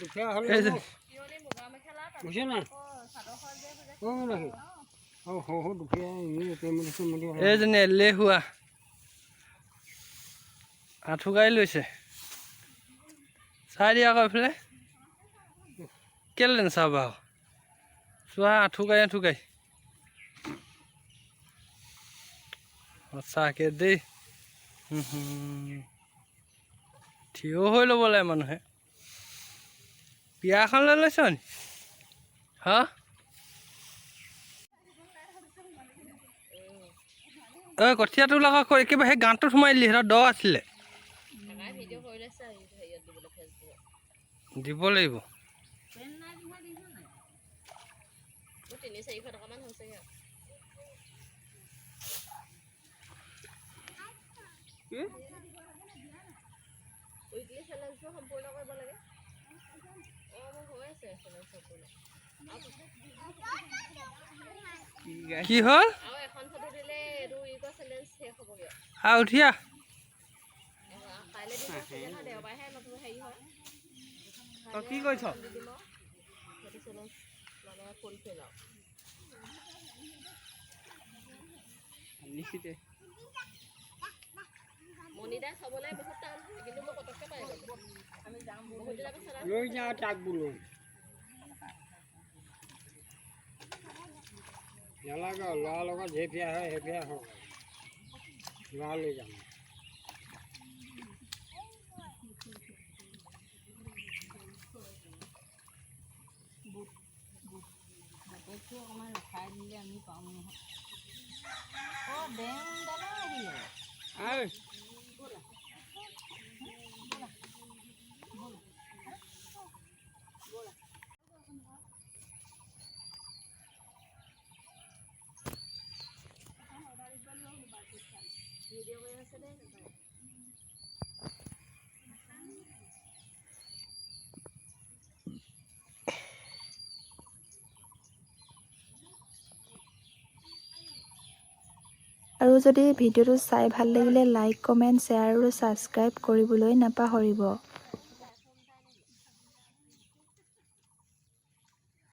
দুখীয়া হ'লে এই যে। বুজিছে নাই? অ' মীনাক্ষী, অ' সৰু সৰু দুখীয়া এনেই পেমেলি চেমেলি হ'লে। এইজনী এলেহুৱা, আঁঠু কাঢ়ি লৈছে। চাই দিয়া আকৌ এইফালে। কেলৈ নাচাবা আকৌ? চোৱা, আঁঠু কাঢ়ি আঁঠু কাঢ়ি। সঁচাকে দেই। হুম হুম। থিয় হৈ ল'ব লাগে মানুহে। বিয়াখন লৈ লৈছ নি? হা, ঐ, কঠীয়াটো লগা কিবা সেই গাঁতটোত সোমাই দিলি, সেইটো দ আছিলে। ভিডিঅ' কৰি লৈছে হেৰিয়ত দিবলৈ, ফেচবুকত। দিব লাগিব। পেন নাই পিন্ধা দিছে নাই? মোৰ 300-400 টকামান হৈছেগৈ আৰু। কি? উইকলি চেলেঞ্জটো সম্পূৰ্ণ কৰিব লাগে। অঁ, মোৰ হৈ আছে চেলেঞ্জ সম্পূৰ্ণ আৰু। কি গাই? কি হ'ল? আৰু এখন ফটো দিলে এইটো উইকৰ চেলেঞ্জ শেষ হ'বগৈ। আৰু উঠি আহ। কাইলৈ দিব চাগে নহয়, দেওবাৰেহে নতুন হেৰি হয়। তই কি কৰিছ? দি দিম আৰু সেইটো চেলেঞ্জ মানে ফুলফিল আৰু। নিশ্চিতে। মণিদাই চাবলৈ বহুত টান হয়, কিন্তু মই পটককৈ পাই গ'লোঁ বহুত দিনৰ পিছত। লৈ যাওঁ তাক বোলো। নালাগে, ল'ৰাৰ লগত যেপিয়া হয় সেপিয়া হওক, ল'ৰা লৈ যাম। বাপেকটো অকণমান ৰখাই দিলে আমি পাম নহয়। অঁ, ডেম দাদা আহিলে। আই। ভিডিঅ' কৰি আছে দেই। আৰু যদি ভিডিঅ'টো চাই ভাল লাগিলে লাইক, কমেণ্ট, শ্বেয়াৰ আৰু ছাবস্ক্ৰাইব কৰিবলৈ নাপাহৰিব।